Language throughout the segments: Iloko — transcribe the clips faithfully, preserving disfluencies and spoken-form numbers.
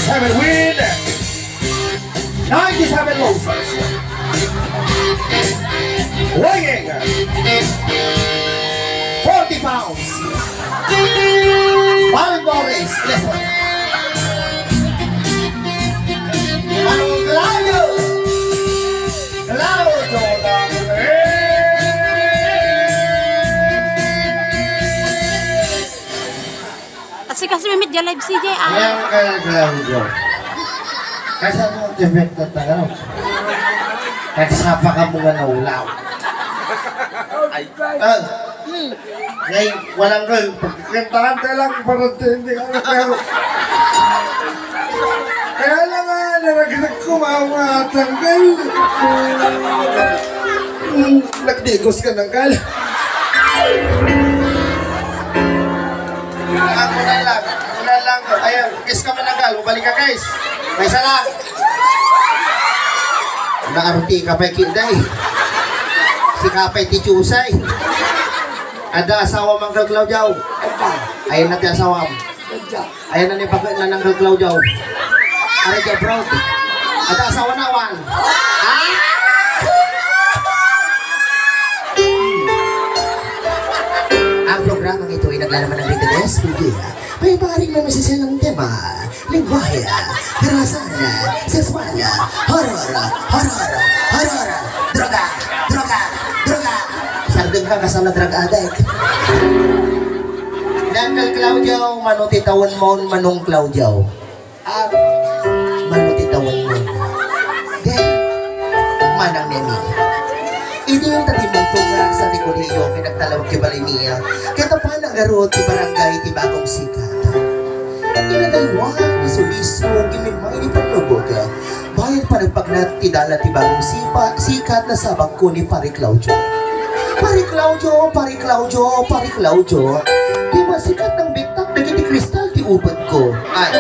Seven win, ninety-seven losses. Weighing forty pounds, Marlon Norris, listen. Manong Claudio! Claudio Dangre! Kasi, kasi may media live C J, ah. Ayan ka, Claudio. Kasi ano ang defect na tayo? Nagsapa ka muna na ulaw. Ay. Ah. Hmm. Ngay, walang girl. Pagkakantahan ka lang, parang hindi ka na girl. Kaya lang nga, naragdag ko, mga, mga tanggal. Hmm, nagdigos ka ng gal. Ang una lang, una lang. Ayun, kiss ka, mananggal. Bumalik ka, guys. May isa lang. Naarti ka pa, Kinday. Si Kapay ti Chusay. Ada asawa, Manong Claudio. Ada. Ayan na ti asawam. Ada. Ayan na ni pag-, Manong Claudio. Are ti abroad. Ada asawa na, wan. Ah! Ang programang ito ay naglalaman ng rated S P G. May maaaring may masiselang tema, lengguwahe, karahasan, sexual, horror, horror, horror, droga, droga, droga. Sardeng ka, kasla drug addict. Uncle Claudio, mano ti tawenmon, Manong Claudio? Ah, mano ti tawenmon? Di, Manang Nemi. Idi ta dimteng nga sa ti kolehiyo ket nagtalawag ti balay mi, ket apanak ngarud ti barangay ti Bagong Sikat. Inadaywan ni Suliso, gimimay ni Panlubog. Bayat panagpagnat ti dalan ti Bagong Sipa-, Sikat, nasabakko ni Pare Claudio. Pare Claudio, Pare Claudio, Pare Claudio. Di masikat ng bigtak dagiti kristal ti ubedko. Ay.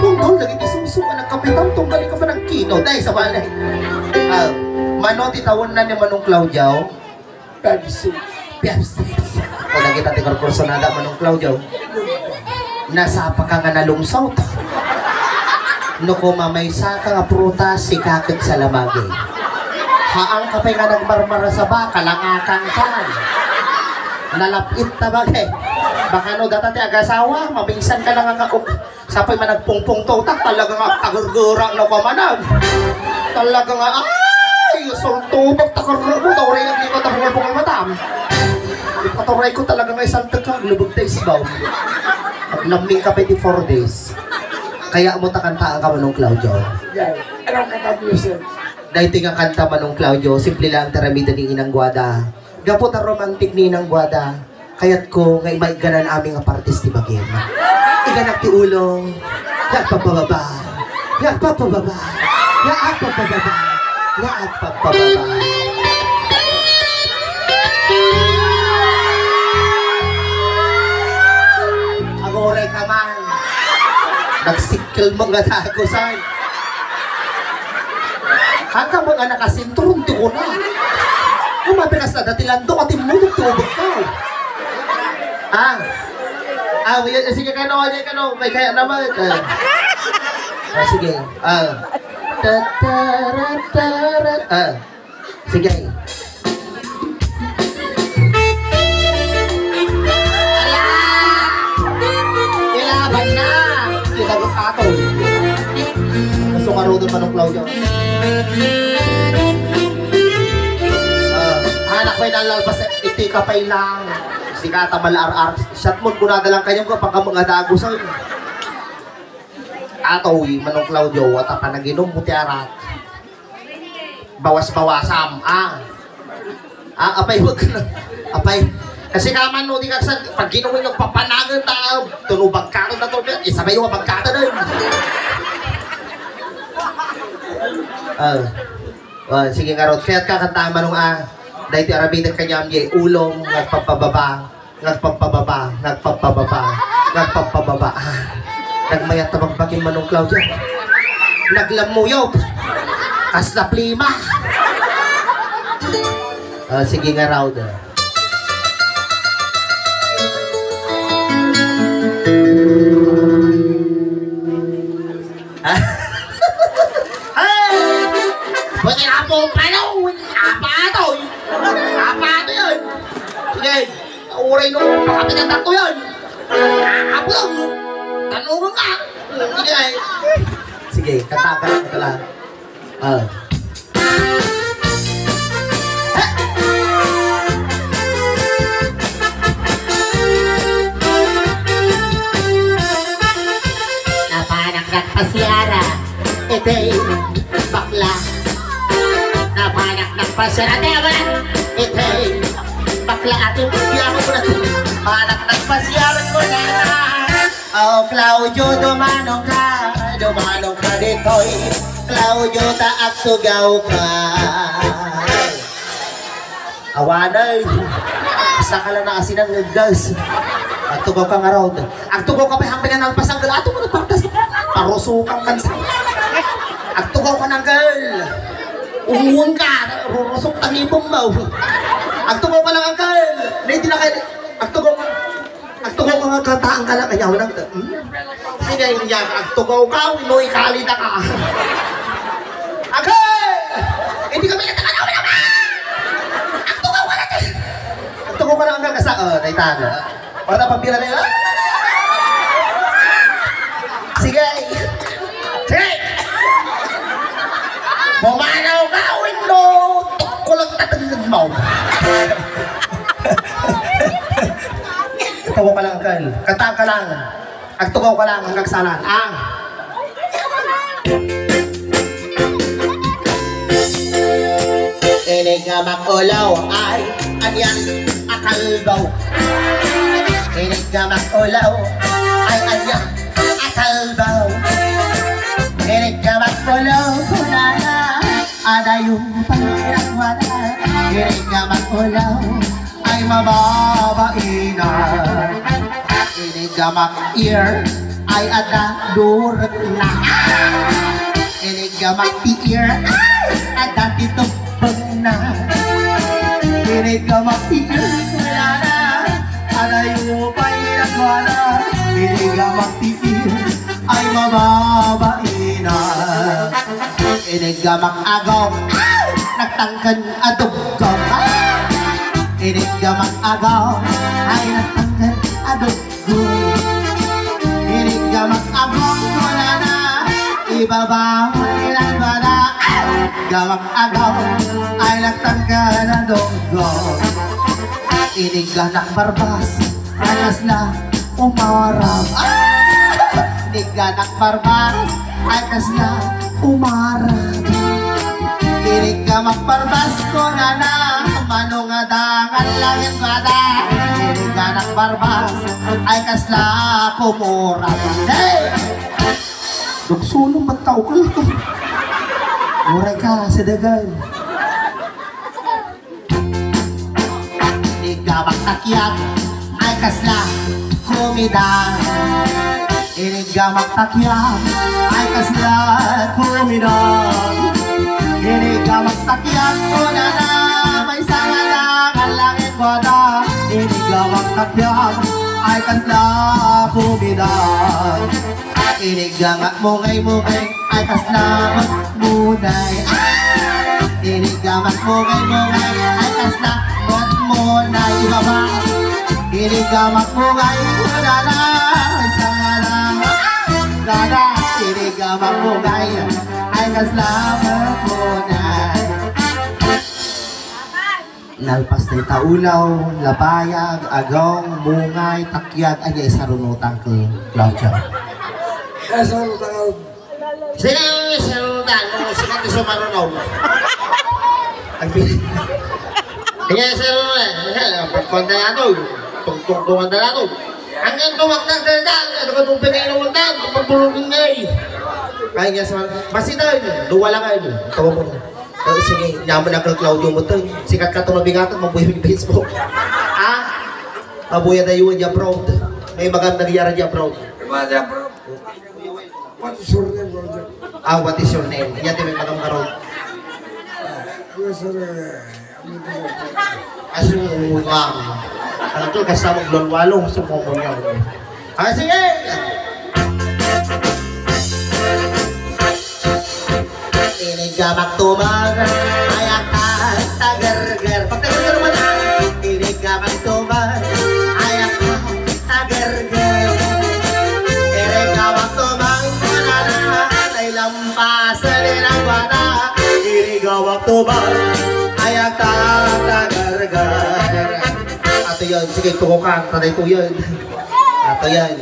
Pundol dagiti sumsum a nagkapitan tunggal ikaw panagkino. Dahil sa balay. Ah, mano ti tawenna ni Manong Claudio? Pepsi. Pepsi. O, nakita ti kurkursonada, Manong Claudio. Nasapa ka nga nalungsot. No kumamaysa ka nga prutas, sika ket salamagi. Haan ka pay nga nagmarmara sa baka, langakan ka. Nalapit ta bagay. Baka no data ti agasawa, mabingsan ka na nga ka-, Sapay managpungpungto, tak, talaga nga tagergera no ka manag. Talaga nga, ay, sultubag, takerremo, tauray, naglipat ang bungal-bungal matam. Ipaturay ko talaga nga isang teka, lubog ta isbaw. Paglamming ka pa iti four days. Kaya mo takantaan ka, Manong Claudio. Yan. Anong kanta, Vincent? Dahil nga kanta, Manong Claudio, simple lang taramida ni Inang Guada. Gapu ta romantic ni Inang Guada. Kayatko nga imaigganan amin nga partes ti bagim. Iganak ti ulo, nga agpapababa, nga agpapababa, nga agpapababa, nga agpapababa. Aguray ka man. Nagsikkel mo nga tago, say. Hangka mo nga nakasinturon ti kuna. Umapikas na dati lando, ati mo, tubog ka. Ah. Ah, sige ka no, sige ka no, may kaya naman. Ah. Ah, sige. Ah. Tataratara. Ah. Sige. Ala! Ilaban na! Kita ko ato. Gusto ka, Rodon, Manong Claudio. Ah, anak, may nalalpas, iti ka pa ilang. Sikata, mal-ar-ar. Shot mo, kunada lang kayo ko, pagka mga dago sa. Ato, uy, Manong Claudio, wata pa naginom mo ti arak. Bawas-bawasam, ah. Ah, apay, wag ka na. Apay. Kasi ka man, no, di ka sa, pag ginuwi ng papanagan ta, tunubag ka na to, isabay yung pagkata na yun. Ah. Ah, sige nga, Rod. Kaya't kakanta, Manong, ah. Dahil ti aramidan kanyam, ye, ulong, nagpapababa. Nagpapababa, nagpapababa, nagpapababa. Ah, nagmayat ta bagbakin, Manong Claudio. Naglamuyog. Kasla plima. Ah, sige nga, Raud. Uray no, pakapitan tato yan. Apulong. Tanungan ka. Sige, ay. Sige, kanta ka lang, kanta lang. Ah. Napanak nagpasiara, iti bakla. Napanak nagpasiara, iti bakla, iti bakla. Panak nagpasiara ko na. Oh, Claudio, dumanong ka, dumanong ka ditoy. Claudio, ta agtugaw ka. Awanay. Sakala na asinan nga gas. Agtugaw ka ngarud. Agtugaw ka pay hangteng nagpasanggal. Ato mo na partas. Parusukan kan sa. Agtugaw ka, uncle. Ungun ka. Rurusok ta ngipem mo. Agtugaw ka lang, uncle. Ready na kayo. Agtugaw ka. Agtugaw ka nga, kataan ka lang, kanya walang, hmm? Sige, hindi niya, agtugaw ka, wino ikali na ka. Agay! Hindi kami nagkakalaw naman! Agtugaw ka lang, eh! Agtugaw ka lang, hanggang kasa, oh, naitano. Para na pagbira na yun, ah! Sige! Sige! Pumanaw ka, wino! Tukko lang tatanggan mo! Agtugaw ka lang, uncle. Kanta ka lang. Agtugaw ka lang, hanggang salan. Ang. Inig nga makulaw ay anian a kalbaw. Inig nga makulaw ay anian a kalbaw. Inig nga makulaw, kunana, adayo pagkakwana. Inig nga makulaw, ay mababaina. Inig nga mak-ir ay adda durek na. Inig nga mak-tiir ay adda titubeng na. Inig nga mak-tiir, wala na. Adayo pay nagwana. Inig nga mak-tiir ay mababaina. Inig nga mak-agaw, nagtangken a duggong. Inig nga mak-agaw, ay nagtangken a duggong. Inig nga mak-agaw, wala na, ibabaw, ilang wala. Inig nga mak-agaw, ay nagtangken a duggong. Inig nga nakbarbas, ay kasla umarab. Ah! Inig nga nakbarbas, ay kasla umarab. Inig nga makbarbas, kunana, mano nga dangan langit bada. Inig nga nakbarbas, ay kasla kumurab. Hey! Dugsuno, ba't tao ka? Uray ka, sa dagan. Inig nga maktakiag, ay kasla kumidang. Inig nga maktakiag, ay kasla kumidang. Inig nga maktakiag, kunana, maysa nga dangan langit bada. Inig nga maktakiag, ay kasla kumidang. Inig nga makmungay-mungay, ay kasla makmunay. Ah! Inig nga makmungay-mungay, ay kasla makmunay. Ibaba. Inig nga makmungay, kunana, ay sangala. Kada, inig nga makmungay, ay kasla makmunay. Nalpas dayta ulaw, labayag, agong, mungay, takyag, ania isarunotang ko, Claudio? Isarunotang ko. Sino ang isarunotang ko? Sino ang isumarunong? Ang pi-, ania isarunotang? Ania, pagkuhan na nato. Tungtungtungan na nato. Ang iyong tumaktak na ito, ano ka itong pinainuman na? Pagbulungin nga eh. Kaya nga sa, basta ito, duwa lang kayo. Tawa mo na. Oh, sige, nyaman ang Claudio mo to. Sikat ka to mabigat, mabuhay yung Facebook. Ha? Mabuhay tayo, di abroad. May magandang yara di abroad. Diba, di abroad? What is your name, brother? Ah, what is your name? Iya, di may magandang karon. Ah, ano, sir, eh, ano, sir? Aso mo lang. Ano to, basta maglulwalo, gusto mo mo niya. Ah, sige! Inig nga maktumag, ay akan tagerger. Pagtagerger naman, inig nga maktumag. Yan, sige, tukukan, patay to yan. Ato yan.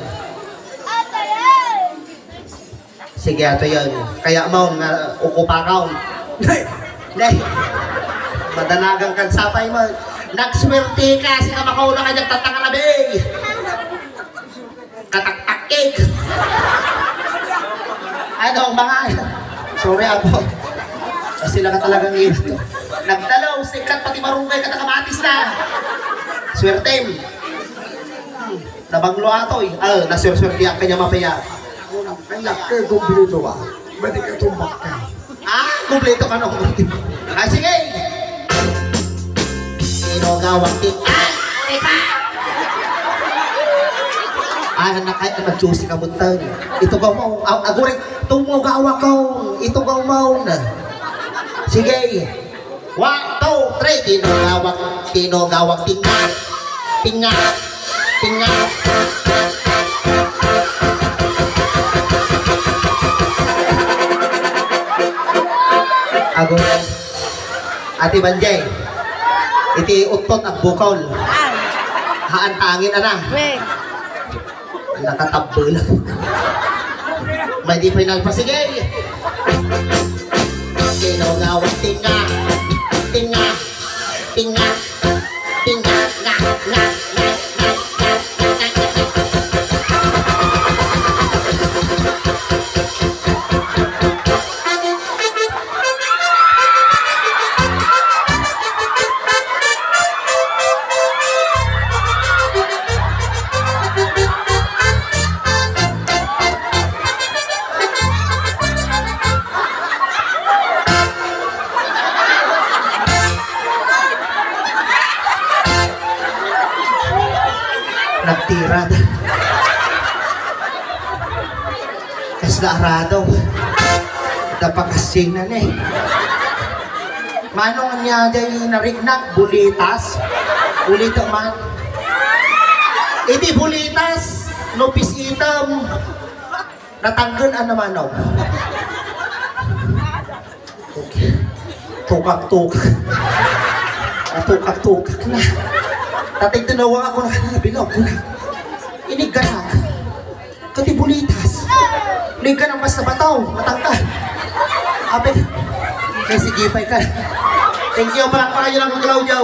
Sige, ato yan. Kaya mo, na, ukupa ka. Nay! Madanagan kan sapay mo. Nagswerte ka, sika makauna ka dyan, tatangarabi. Kataktakik. Ano, mga, sorry, apo. Kasi lang ka talagang ito. Nagdalaw, sikat, pati marunggay, katakamatis na. Swertem. Nabanglo atoy. Ah, naswerswertiak kanya mapaya. Anak, kay kumpleto ka. Pwede ka tumbak ka. Ah, kumpleto ka na. Ah, sige. Sino gawang ti-, ah, uri pa. Ah, anak, ay, nag-juicy ka buntag. Ito ka mo. Ah, aguri. Tumo gawa ko. Ito ka mo. Sige. One, two, three. Tinogawak, tinogawak, tinga, tinga, tinga. Ago, Ate Banjay, iti uttot agbukol. Haan tangin, ana. Wait. Nakatabel. May di final pa. Sige. Tinungaw, tinga, tinga, tinga, tinga, nga, nga, nga. Nagtirad. Kasla arado. Napakasing na ni. Manong niya day nariknak, bulitas. Ulito man. Iti bulitas, no pis-item. Natanggal, ano, manong? Tukak-tukak. Natukak-tukak na. Tatay, tinawa ako na, bilog ko na. Inigganak. Kati bulitas. Inigganak, basta bataw, matangkad. Ape, may sigipay ka. Thank you, palakpakan niyo lang ang Claudio.